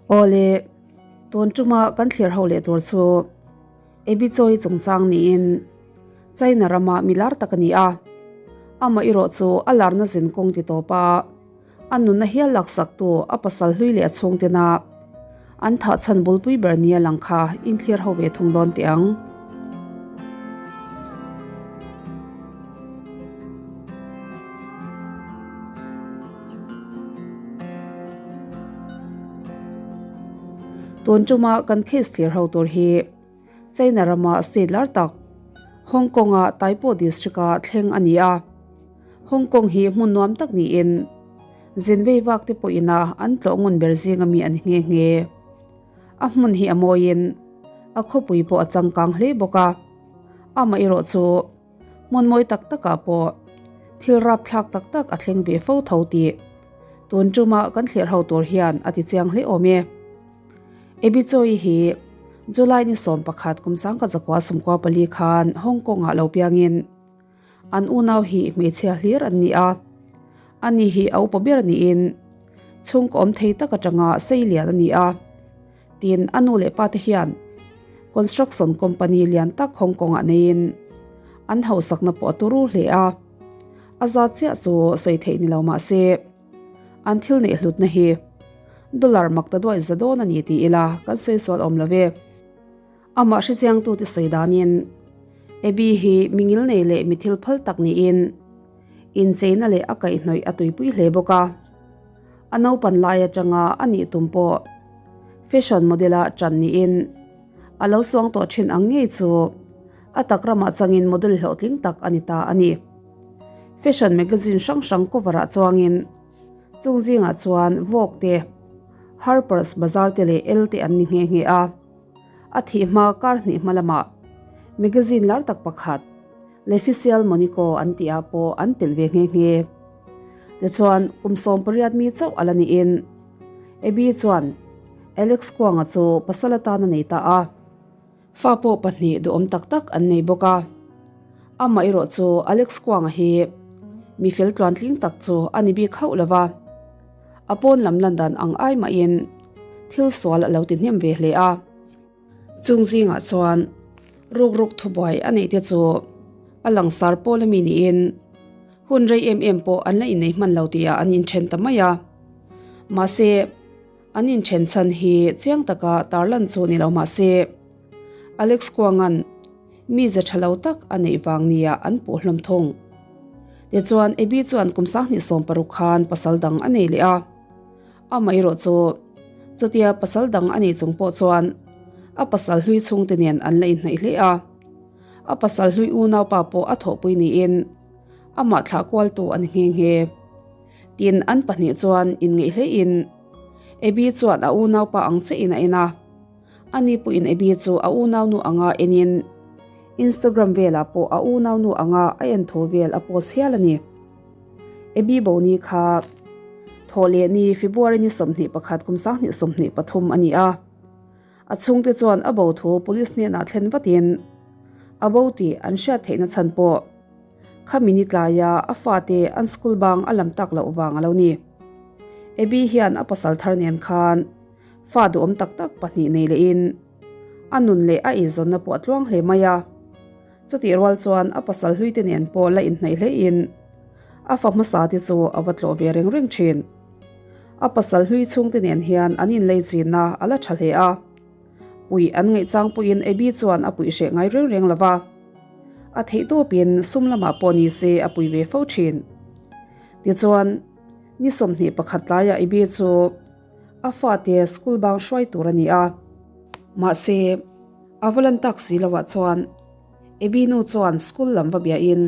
Awle, tun tuma kan thlir ho leh tur chu Abby Choi chungchang niin China rama mi lar tak a ni a. Amah erawh chu a larna zin kawng ti tawp a, a nunna hial laksaktu a pasal hlui leh a chhungtena an thah chhan bulpui ber nia lang kha inthlir ho ve thung dawn teh ang. Tun tuma kan case thlir ho tur hi China rama state lar tak Hong Kong-a Taipo district-a thleng a ni a. Hong Kong hi hmun nuam tak niin zinvei vak te pawhin a an tlawh ngun ber zinga mi a ni nghe nghe. A hmun hi a mawiin a khawpui pawh a changkang hle bawk a, amaherawh chu hmun mawi tak takah pawh thil rapthlak tak tak a thleng ve fo tho tih tun tuma kan thlir ho tur hian a ti chiang hle awm e. Ebichoi hi July ni 11 kum sangka zakua 14 khan Hong Kong ah lo piangin an unau hi hmeichhia hlir an ni a, ani hi a upa ber niin chhungkaw awm thei tak atanga sei lian a ni a. Tin, a nu leh pa te hian construction company lian tak Hong Kong ah neiin an hausakna pawh a turu hle a, a zat chiah chu sawi theih ni lo mah se an thil neih hlutna hi dollar mak ta duai za dawn a ni ti ila kan sawi sual awm lo ve. Amah hrechiangtute sawi danin Abby hi mi ngilnei leh mi thil phal tak niin incheina leh a kaihhnawih a tuipui hle bawk a. A naupan lai atanga a nih tum pawh fashion model-a ṭan niin a lo suang tawh ṭhin ang ngei chu a tak ramah changin model hlawhtling tak a ni ta a ni. Fashion magazine hrang hrang cover-ah chuangin chung zingah chuan Vogue te, Harper's Bazaar te leh Elle te an ni nghe nghe a. A thih hma kar hnih hma lamah magazine lar tak pakhat L'Officiel Monico an tih ah pawh an telh ve nghe nghe. Tichuan, kum 18 mi chauh a la niin Abby chuan Alex Kuanga chu pasal atan a nei ta a. Fa pawh pahnih duhawm tak tak an nei bawk a. Amah erawh chu Alex Kuanga hi mi fel tluantling tak chu a ni bik hauh lo va. A pawn lam lan dan ang ai mahin thil sual a lo ti hnem ve hle a. Chung zingah chuan rukruk thubuai a neih te chu a langsar pawl ami niin hun rei em em pawh an la innei hman lo tihah an inthen ta mai a. Mahse, an inthen chhan hi chiang taka tarlan chu ni lo mahse, Alex Kuanga'n mi ze tha lo tak a neih vang nia an puh hlawm thung. Tichuan, Abby chuan kum 2016 khan pasal dang a nei leh a. Amaherawh chu chutia pasal dang a nei chung pawh chuan a pasal hlui chhungte nen an la inhnaih hle a. A pasal hlui unaupa pawh a thawhpui niin amah thlah kualtu a ni nghe nghe. Tin, an pahnih chuan inngeih hlein Abby chuan a unaupa ang chiahin a en a. Ani pawhin Abby chu a unaunu anga enin Instagram velah pawh a unaunu anga a en thu vel a post hial a ni. Abby Boni kha Thawhlehni February ni 21 kum 2023 a ni a. A chhungte chuan a bo thu police hnenah thlen vatin a bo tih an hriat theihna chhan pawh khami ni tlaia a fate an school bang a lam tak loh vang a lo ni. Abby hian a pasal thar nen khan fa duhawm tak tak pahnih nei lehin a nun leh a eizawnna pawh a tluang hle mai a. Chutih rual chuan a pasal hluite nen pawh la inhnaih hlein a fa hmasa te chu a va tlawh ve reng reng thin. A pasal hlui chhungte nen hian an inlei chinna a la tha hle a. Puih an ngaih chang pawhin Abby chuan a puih hreh ngai reng reng lo va. A theih tawpin sum lamah pawh ni se a pui ve fo thin. Tichuan, ni 21 tlaiah Abby chu A fate school bang hruai tur a ni a. Mahse, a va lan tak si loah chuan Abby nu chuan school lam va biahin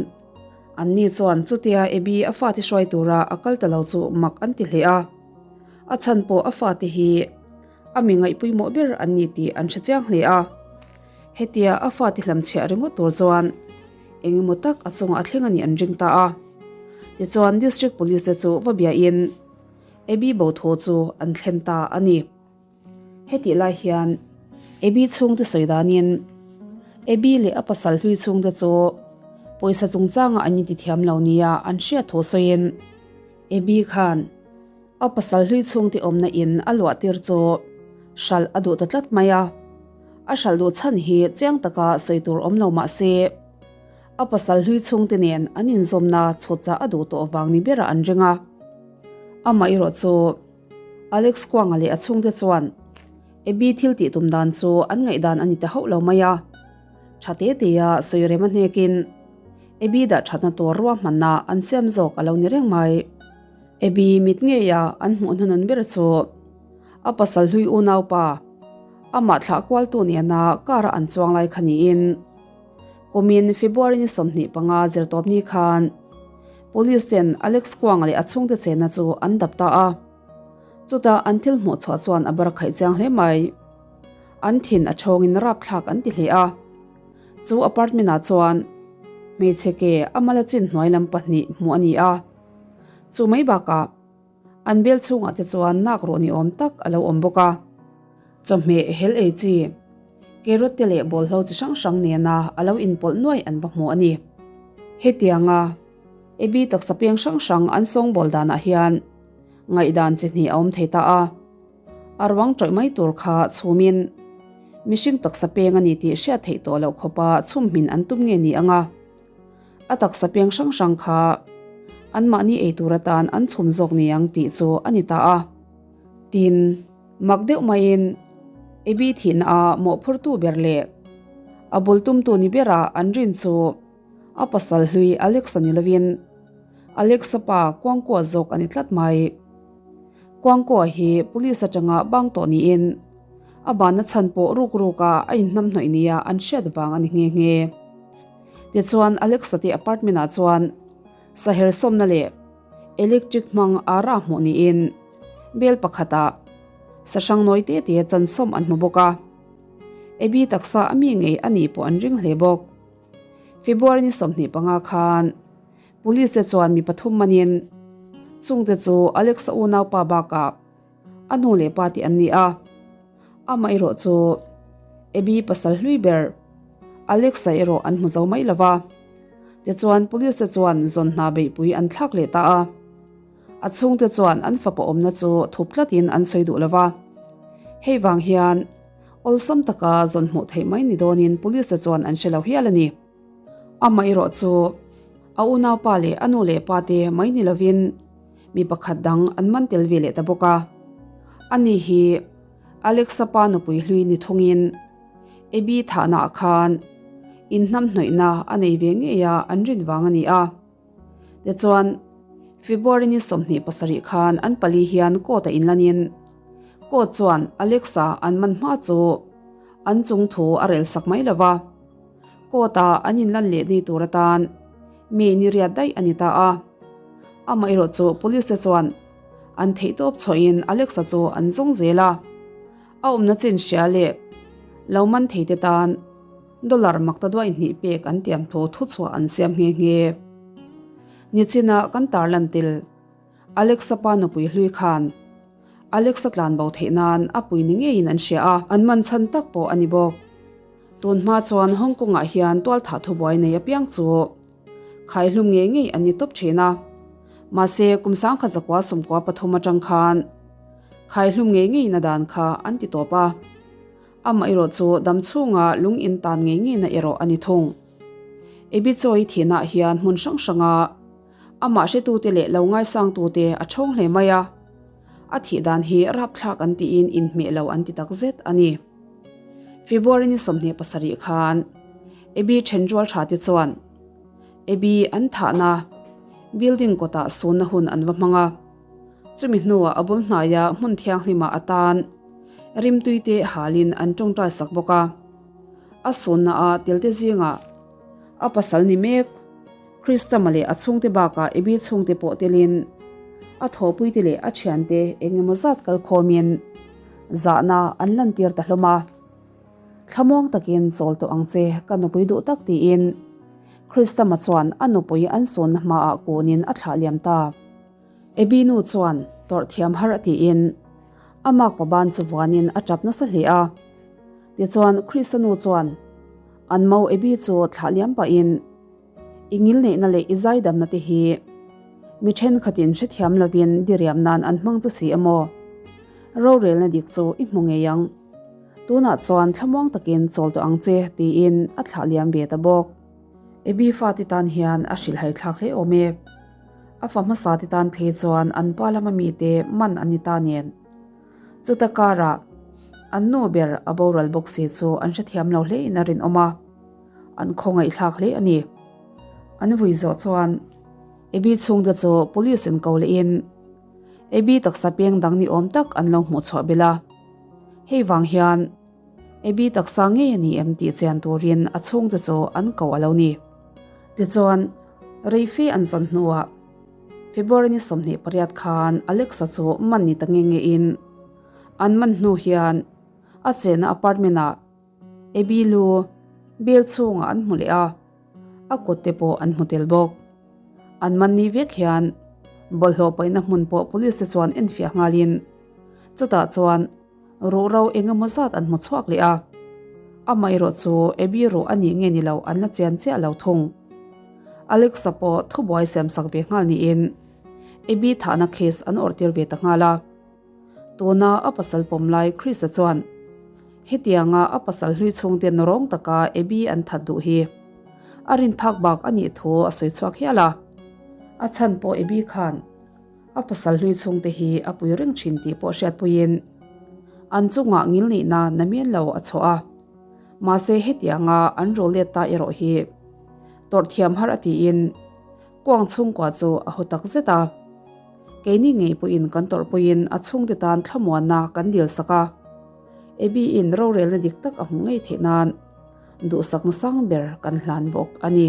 anni chuan chutia Abby a fate hruai tura a kal ta lo chu mak an ti hle a. A chhan pawh a fate hi a mi ngaihpawimawh ber an ni tih an hre chiang hle a. Hetia a fate hlamchhiah ringawt tur chuan eng emaw tak a chungah a thleng a nih an ring ta a. Tichuan District Police te chu va biahin Abby bo thaw chu an thlen ta a ni. Hetih lai hian Abby chhungte sawi danin Abby leh a pasal hlui chhungte chu pawisa chungchangah an intithiam lo nia an hriat thu sawiin Abby khan a pasal hlui chhungte awmna in a luah tir chu. Hralh a duh ta tlat mai a. A hralh duh chhan hi chiang taka sawi tur awm lo mah se, a pasal hlui chhungte nen an inzawmna chhutchah a duh tawh vang ni berah an ring a. Amah erawh chu Alex Kuanga leh a chhungte chuan Abby thil tih tum dan chu an ngaihdan a ni ta hauh lo mai a. Tha te tea sawi rem a hnekin Abby dah thatna tur ruahmanna an siam zawk a lo ni reng mai. Abby mit ngeia an hmuh hnunun ber chu a pasal hlui unaupa amah thlah kualtu nena car a an chuang lai kha niin kumin February ni 25 zirtawp ni khan Police ten Alex Kuanga leh a chhungte chenna chu an dap ta a. Chutah an thil hmuh chhuah chuan a bar khaih chiang hle mai. An thin a thawngin rapthlak an ti hle a. Chu apartment ah chuan hmeichhe ke a mala chin hnuai lam pahnih hmuh a ni a. Chu mai bakah an bel chhungah te chuan nak rawh ni awm tak a lo awm bawk a. Chawhmeh hel ei chi, carrot te leh bawlhlo chi hrang hrang nena a lo inpawlh nuai an va hmu a ni. Hetianga Abby taksa peng hrang hrang an sawngbawl danah hian ngaihdan chi hnih a awm thei ta a. A ruang tawih mai tur kha chhumin mihring taksa peng a ni tih hriat theih tawh loh khawpa chhumhmin an tum nge ni ang a. A taksa peng hrang hrang kha anmahni ei tur atan an chhum zawk ni ang tih chu a ni ta a. Tin, mak deuh maiin Abby thihna a mawhphurtu ber leh a bul tumtu ni bera an rin chu a pasal hlui Alex-a ni lovin Alex-a pa Kuangkua zawk a ni tlat mai. Kuangkua hi police atanga bang tawh niin a banna chhan pawh ruk ruka a inhnamhnawih nia an hriat vang a ni nghe nghe. Tichuan Alex-a te apartment ah chuan saher sawmna leh electric hmang ara hmuh niin bel pakhatah sahrang nawi te te chan sawm an hmu bawk a. Abby taksa a mi ngei a nih pawh an ring hle bawk. February ni 25 khan Police te chuan mi pathum manin chungte chu Alex-a unaupa bakah a nu leh pa tih an ni a. Amah erawh chu Abby pasal hlui ber Alex-a erawh an hmu zo mai lo va. Tichuan police te chuan zawn hna beihpui an thlak leh ta a. A chhungte chuan an fapa awmna chu thup tlatin an sawi duh lo va. Hei vang hian awlsam taka zawn hmuh theih mai ni dawnin police te chuan an hre lo hial a ni. Amah erawh chu a unaupa leh a nu leh pa te mai ni lovin mi pakhat dang an man tel ve leh ta bawk a. Ani hi Alexa pa nupui hlui ni thungin Abby thahnaah khan inhnamhnawihna a nei ve ngei a an rin vang a ni a. Tichuan, February ni 27 khan an pali hian court a inlanin court chuan Alexa an man hma chu an chung thu a rel sak mai lo va. Court a an inlan leh ni tur atan mi ni riat daih a ni ta a. Amaherawh chu police te chuan an theihtawp chhuahin Alex-a chu an zawng zel a. A awmna chin hria leh lo man thei te tan dollar makta duai hnih pek an tiam thu thuchhuah an siam nghe nghe. Nichinah kan tarlan tel Alex-a pa nupui hlui khan Alex-a tlan bo theih nan a pui ni ngeiin an hria a, an man chhan tak pawh a ni bawk. Tun hma chuan Hong Kong-ah hian tualthah thubuai nei apiang chu khaihlum ngei ngei an ni tawp thin a. Mahse, kum sangkhat zakua sawmkua pathum atang khan khaihlum ngei ngeina dan kha an ti tawp a. Amaherawh chu dam chhunga lung in tan ngei ngeina erawh a ni thung. Abby Choi thihnaah hian hmun hrang hranga amah hretute leh lo ngaisangtute a thawng hle mai a. A thih dan hi rapthlak an tiin inhmeh lo an ti takzet a ni. February ni 27 khan Abby thenrual tha te chuan Abby an thahna building kawtah sunna hun an va hmang a. Chumi hnuah a bul hnaia hmun thianghlimah atan rimtui te halin an tawngtai sak bawk a. A sunna a telte zingah a pasal ni mek Kristama leh a chhungte bakah Abby chhungte pawh telin a thawhpuite leh a thiante eng emaw zat kalkhawmin zahna an lantir ta hlawm a. Thlamuang takin chawl tawh ang che ka nupui duh tak tiin Kristama chuan a nupui an sawnna hmaah kunin a thlah liam ta. Abby nu chuan tawrh thiam har a tiin a makpa ban chu vuanin a tap nasa hle a. Tichuan Krista nu chuan an mo Abby chu thlah liam pahin I ngilneihna leh i zaidamna te hi mi thenkhatin hrethiam lovin diriam nan an hmang che si emaw? Rorelna dik chu i hmu ngei ang. Tunah chuan thlamuang takin chawl tawh ang che, tiin a thlah liam ve ta bawk. Abby fate tan hian a hrilhhai thlak hle awm e. A fa hmasa te tan phei chuan an pa lama mite man an ni ta nen. Chuta karah an nu ber a boral bawk si chu an hrethiam lo hle in a rinawm a, an khawngaihthlak hle a ni. An vui zawh chuan Abby chhungte chu police in ko leh in Abby taksa peng dang ni awm tak an lo hmuh chhuah belh a. Hei vang hian Abby taksa ngei a ni em tih chian turin a chhungte chu an ko a lo ni. Tichuan, reife an zawn hnuah February ni 28 khan Alexa chu man ni ta nge nge in an man hnu hian a chenna apartment ah Abby lu bel chhungah an hmu leh a, a kut te pawh an hmu tel bawk. An man ni vek hian bawlhhlawh paihna hmun pawh police te chuan enfiah nghalin chutah chuan Ruhro eng emaw zat an hmu chhuak leh a, amaherawh chu Abby ruh a nih nge ni lo an la chian chiah lo thung. Alexa pawh thubuai siamsak ve nghal niin Abby thahna case an awrh tir ve ta nghal a. Tuna a pasal pawm lai Chris-a chuan hetianga a pasal hlui chhungten rawng taka Abby an that duh hi a rin phak bak a nih thu a sawi chhuak hial a. A chhan pawh Abby khan A pasal hlui chhungte hi a pui reng thin tih pawh hriatpuiin an chungah ngilneihna na mian lo a chhuah a. Mahse hetianga an rawl let ta erawh hi tawrh thiam har a tiin kuang chhungkua chu a haw tak zet a. Keini ngei pawhin kan tawrhpuiin a chhungte tan thlamuanna kan dil sak a. Abby-in rorelna dik tak a hmuh ngei theih nan duhsakna sang ber kan hlan bawk a ni.